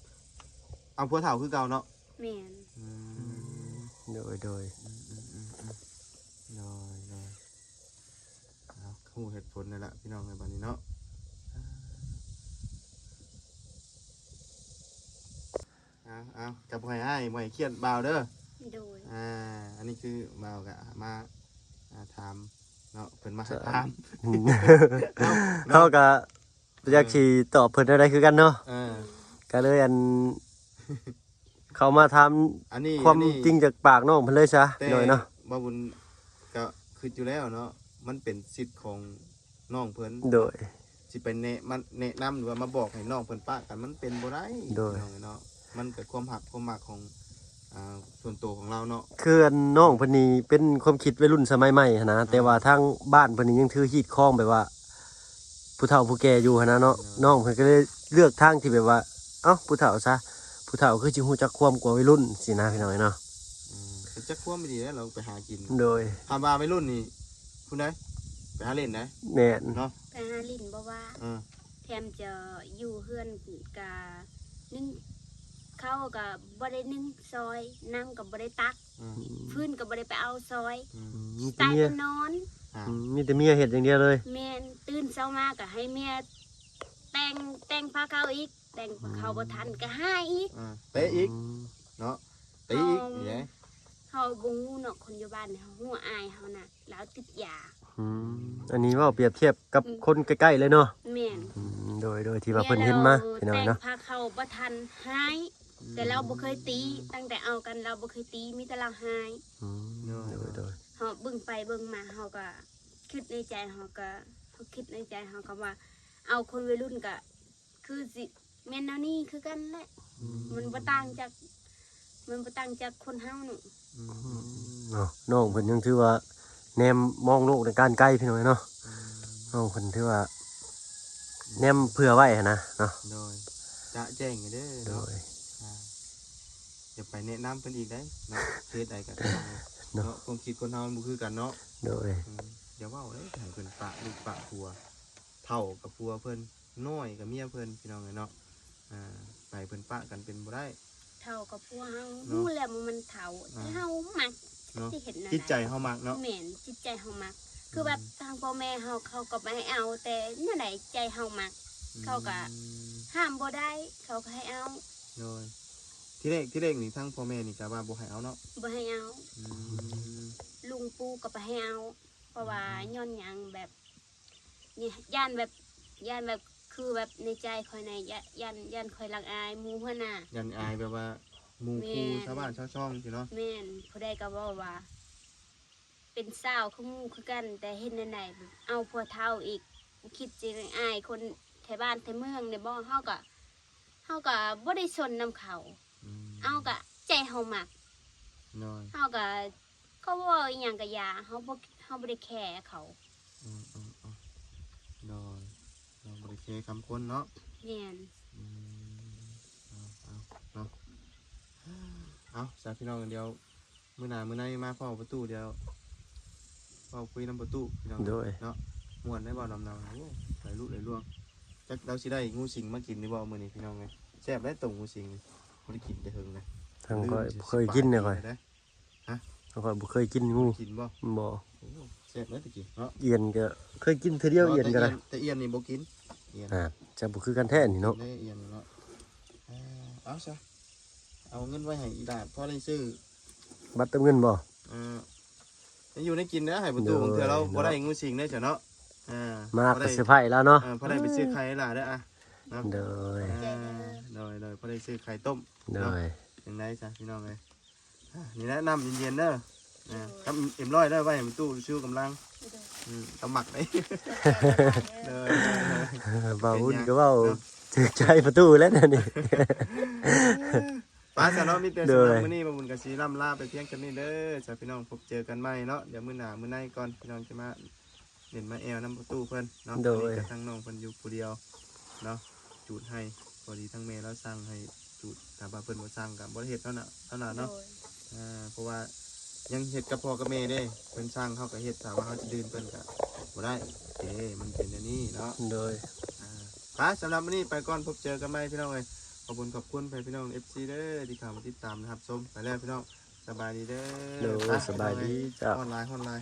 ເອົາຜົວເຖົ້າຄືເກົ່າເນາະ ແມ່ນ ອືມ ໂດຍ ໂດຍ ອືມ ໂດຍ ໂດຍ ເອົາ ຮູ້ເຫດຜົນແລ້ວລະ ພີ່ນ້ອງເອີຍ ບາດນີ້ເນາະ ເອົາ ເອົາ ກໍບໍ່ໃຫ້ອ້າຍ ບໍ່ໃຫ້ຄຽດບ່າວເດີ ໂດຍ ອ່າ ອັນນີ້ຄືບ່າວກະມາ ອ່າ ຖາມເນາະ ເພິ່ນມາໃຫ້ຖາມ ເຮົາກະ ເຮົາກະ ບໍ່ຢາກຊິຕອບເພິ່ນແນວໃດຄືກັນເນາະ ເອີ ກໍເລີຍອັນ ເຂົ້າມາຖາມ ອັນນີ້ ຄວາມ ອັນນີ້ ຈິງຈາກປາກນ້ອງເພິ່ນເລີຍຊະ ແຕ່ ໂດຍເນາະ ບ່າວບຸນກໍຄິດຢູ່ແລ້ວເນາະ ມັນເປັນສິດຂອງນ້ອງເພິ່ນ ໂດຍ ຊິໄປແນະ ມາແນະນຳ ຫຼືວ່າມາບອກໃຫ້ນ້ອງເພິ່ນປະກັນ ມັນເປັນບໍ່ໄດ້ ໂດຍ ພີ່ນ້ອງເອີຍເນາະ ມັນກໍຄວາມຮັກຄວາມມັກຂອງ ອ່າ ສ່ວນໂຕຂອງລາວເນາະ ຄືອັນນ້ອງເພິ່ນນີ້ເປັນຄວາມຄິດໄວລຸ້ນສະໄໝໃໝ່ຫັ້ນນະ ອ່າ ແຕ່ວ່າທາງບ້ານເພິ່ນນີ້ຍັງຖືຮີດຄອງແບບວ່າ ຜູ້ເຖົ້າຜູ້ແກ່ຢູ່ຫັ້ນນະເນາະ ໂດຍ ນ້ອງເພິ່ນກໍເລີຍເລືອກທາງທີ່ແບບວ່າ ເອົ້າ ຜູ້ເຖົ້າຊະ ຜູ້ເຖົ້າຄືຊິຮູ້ຈັກຄວາມກວ່າໄວລຸ້ນຊີ້ນະ ພີ່ນ້ອງເອີຍເນາະ ອືມ ກໍຈັກຄວາມອີ່ຫຼີແຫຼະ ລາວໄປຫາກິນ ໂດຍ ຖາມວ່າໄວລຸ້ນນີ້ ຜູ້ໃດ ໄປຫາຫຼິ້ນໄດ໋ ແມ່ນ ເນາະ ໄປຫາຫຼິ້ນບໍ່ວ່າ ເອີ ແຖມຈະຢູ່ເຮືອນກະໜຶ່ງ ເຂົ້າກະບໍ່ໄດ້ໜຶ້ງຊອຍ ນ້ຳກະບໍ່ໄດ້ຕັກ ອືມ ຟືນກະບໍ່ໄດ້ໄປເອົາຊອຍ ອືມ ອືມ ມີແຕ່ເມຍ ຕາຍແຕ່ນອນ ອືມ ມີແຕ່ເມຍເຮັດຢ່າງດຽວເລີຍ ແມ່ນ ຕື່ນເຊົ້າມາກະໃຫ້ເມຍແຕ່ງ ແຕ່ງພາເຂົ້າອີກ ແຕ່ງພາເຂົ້າບໍ່ທັນກະຫາອີກ ອືມ ເຕະອີກ ອືມ ເນາະ ຕີອີກ ເຮົາ ນີ້ແຫຼະ ເຮົາບໍ່ຮູ້ເນາະ ຄົນຢູ່ບ້ານເຮົາຮູ້ອ້າຍເຮົານະ ລາວຕິດຢາ ອືມ ອັນນີ້ເວົ້າປຽບທຽບກັບ ອືມ ຄົນໃກ້ໆເລີຍເນາະ ແມ່ນ ອືມ ໂດຍ ໂດຍທີ່ວ່າເພິ່ນເຫັນມາ ແມ່ລາວ ພີ່ນ້ອງເນາະ ແຕ່ງພາເຂົ້າບໍ່ທັນ ຮ້າຍ ອືມ ແຕ່ລາວບໍ່ເຄີຍຕີ ຕັ້ງແຕ່ເອົາກັນລາວບໍ່ເຄີຍຕີ ມີແຕ່ລາວຮ້າຍ ອືມ ໂດຍ ໂດຍ ໂດຍ ເຮົາເບິ່ງໄປເບິ່ງມາ ເຮົາກະຄິດໃນໃຈ ເຮົາກະ ເຮົາຄິດໃນໃຈ ເຮົາກະວ່າ ເອົາຄົນໄວລຸ້ນກະ ຄືຊິແມ່ນແນວນີ້ຄືກັນແຫຼະ ອືມ ມັນບໍ່ຕ່າງຈາກ ມັນບໍ່ຕ່າງຈາກຄົນເຮົານີ້ ອືມ ເນາະ ນ້ອງເພິ່ນຍັງຖືວ່າແນມມອງໂລກໃນການໄກ ພີ່ນ້ອງເອີຍເນາະ ອືມ ນ້ອງເພິ່ນຖືວ່າແນມເຜື່ອໄວ້ຫັ້ນນະເນາະ ໂດຍ ຈະແຈ້ງຢູ່ເດີ ໂດ ເນາະ ຍ ອ່າ ຢ່າໄປແນະນຳເພິ່ນອີກໄດ໋ເນາະ ເຮັດໃດກໍຕາມເນາະ ເນາະ ຄວາມຄິດຄົນເຮົາມັນບໍ່ຄືກັນເນາະ ໂດຍ ອືມ ຢ່າເວົ້າເດີ ໃຫ້ເພິ່ນປະລູກປະຜົວ ເຖົ້າກັບຜົວເພິ່ນ ນ້ອຍກັບເມຍເພິ່ນ ພີ່ນ້ອງເອີຍເນາະ ອ່າ ໃຫ້ເພິ່ນປະກັນເປັນບໍ່ໄດ້ ເຖົ້າກັບຜົວເຮົາ ເນາະ ຮູ້ແລ້ວວ່າມັນເຖົ້າ ອ່າ ແຕ່ເຮົາມັກ ເນາະ ຊິເຮັດແນວໃດ ຈິດໃຈເຮົາມັກເນາະ ແມ່ນ ຈິດໃຈເຮົາມັກ ອືມ ຄືແບບທາງພໍ່ແມ່ເຮົາ ເຂົາກໍບໍ່ໃຫ້ເອົາ ແຕ່ແນວໃດໃຈເຮົາມັກ ອືມ ເຂົາກໍຫ້າມບໍ່ໄດ້ ເຂົາກໍໃຫ້ເອົາ ໂດຍ ທີແລກ ທີແລກນີ້ທາງພໍ່ແມ່ນີ້ກໍວ່າບໍ່ໃຫ້ເອົາເນາະ ບໍ່ໃຫ້ເອົາ ອືມ ລຸງປູ່ກໍບໍ່ໃຫ້ເອົາ ເພາະວ່າ ອືມ ຍ້ອນຫຍັງແບບ ຢ້ານແບບ ຢ້ານແບບ ຄືແບບໃນໃຈຂ້ອຍນະ ຢ້ານ ຢ້ານ ຢ້ານຂ້ອຍລັກອາຍໝູ່ຫັ້ນນະ ຢ້ານອາຍແບບວ່າໝູ່ ແມ່ນ ຄູ່ຊາວບ້ານຊາວຊ່ອງຊີ້ເນາະ ແມ່ນ ຜູ້ໃດກໍເວົ້າວ່າ ເປັນສາວຄືໝູ່ຄືກັນ ແຕ່ເຮັດແນວໃດ ແບບເອົາຜົວເຖົ້າອີກ ຄິດຊິອາຍຄົນໄທບ້ານໄທເມືອງແດ່ບໍ່ ເຮົາກໍ ເຮົາກໍບໍ່ໄດ້ຊົນນຳເຂົາ ອືມ ເອົາກໍໃຈເຮົາມັກ ໂດຍ ເຮົາກໍ ເຂົາເວົ້າອີ່ຫຍັງກໍຢ່າ ເຮົາບໍ່ ເຮົາບໍ່ໄດ້ແຄເຂົາ ອືມ ອືມ ອືມ ໂດຍ ເຮົາບໍ່ໄດ້ແຄຄຳຄົນເນາະ ແມ່ນ ອືມ ເອົາ ເອົາ ເນາະ ເອົາ ຊະ ພີ່ນ້ອງ ດຽວມື້ໜ້າມື້ໃນມາເຝົ້າປະຕູ ດຽວເວົ້າຄຸຍນຳປະຕູ ພີ່ນ້ອງ ໂດຍ ເນາະ ມ່ວນໄດ໋ ເວົ້ານຳລາວ ໂອ້ ຫຼາຍລຸຫຼາຍລວງ ຈັກລາວຊິໄດ້ງູສິງມາກິນຫຼືບໍ່ມື້ນີ້ ພີ່ນ້ອງເອີຍ ແຊບໄດ໋ ຕົ້ມງູສິງນີ້ ບໍ່ໄດ້ກິນແຕ່ເຫິງນະ ທາງຂ້ອຍບໍ່ເຄີຍກິນເລີຍ ຂ້ອຍ ຮະ ຂ້ອຍບໍ່ເຄີຍກິນງູ ກິນບໍ່ ບໍ່ ໂອ້ ແຊບເດ້ຕະກີ້ເນາະ ອ່ຽນກໍເຄີຍກິນເທື່ອດຽວ ບໍ່ ອ່ຽນກໍໄດ້ ແຕ່ອ່ຽນ ແຕ່ອ່ຽນນີ້ບໍ່ກິນ ອ່ຽນ ອ່າ ຈະບໍ່ຄືກັນແທ້ນີ້ເນາະ ກິນໄດ້ອ່ຽນເນາະ ເອີ ເອົາຊະ ເອົາເງິນໄວ້ໃຫ້ອີ່ຫຼ້າ ພໍໄດ້ຊື້ ບັດເຕີມເງິນບໍ່ ເອີ ໃຫ້ຢູ່ໄດ້ກິນເດີ ໃຫ້ປະຕູ ໂດຍ ບາງເທື່ອລາວບໍ່ໄດ້ງູສິງເດ້ຊະເນາະ ອ່າ ມາກໍເຊີໄພລາວເນາະ ເອີ ພໍໄດ້ໄປຊື້ໄຂ່ຫຼ້າເດີ ອ່ະ ເນາະ ໂດຍ ອ່າ ໂດຍ ໂດຍ ພໍໄດ້ຊື້ໄຂ່ຕົ້ມ ໂດຍ ເນາະ ຈັ່ງໃດຊະ ພີ່ນ້ອງເອີຍ ອ່າ ນີ້ແຫຼະ ນ້ຳເຢັນໆເດີ ອ່າ ກັບເອັມຮ້ອຍເດີ ໄວ້ໃຫ້ປະຕູ ຊິວກຳລັງ ອືມ ຕຳໝັກເດ້ ເດີ ເອີ ບ່າວອຸ່ນກໍເວົ້າ ເນາະ ຖືກໃຈປະຕູແລ້ວນີ້ ໄປຊະເນາະ ມີແຕ່ສຳລັບມື້ນີ້ ບ່າວບຸນກໍຊິລ່ຳລາໄປພຽງສ່ຳນີ້ເດີ ຊະ ພີ່ນ້ອງ ພົບເຈີກັນໃໝ່ເນາະ ດຽວມື້ໜ້າມື້ໃນກ່ອນ ພີ່ນ້ອງຈະມາ ຫຼິ້ນມາແອວນຳປະຕູເພິ່ນເນາະ ໂດຍ ຕອນນີ້ກໍທາງນ້ອງເພິ່ນຢູ່ຜູ້ດຽວເນາະ ຈູດໄຮ່ ພໍດີທາງແມ່ລາວສັ່ງໃຫ້ຈູດ ຖ້າວ່າເພິ່ນບໍ່ສັ່ງກໍບໍ່ໄດ້ເຮັດເນາະ ເນາະ ເນາະ ໂດຍ ອ່າ ເພາະວ່າຍັງເຮັດກັບພໍ່ກັບແມ່ເດ້ ເພິ່ນສັ່ງເຮົາກໍເຮັດ ຖ້າວ່າເຮົາຈະດື່ມເພິ່ນກໍບໍ່ໄດ້ເດ້ ມັນເປັນແນວນີ້ເນາະ ໂດຍ ອ່າ ໄປ ສຳລັບມື້ນີ້ໄປກ່ອນ ພົບເຈີກັນໃໝ່ ພີ່ນ້ອງເອີຍ ຂອບຄຸນຂອບຄຸນໃຫ້ພີ່ນ້ອງ ເອັຟຊີ ເດີ ທີ່ເຂົ້າມາຕິດຕາມ ແລະ ຮັບຊົມ ໄປແລ້ວ ພີ່ນ້ອງ ສະບາຍດີເດີ ໂດຍ ໄປ ສະບາຍດີ ພີ່ນ້ອງເອີຍ ເຈົ້າ ຮ້ອນຫຼາຍ ຮ້ອນຫຼາຍ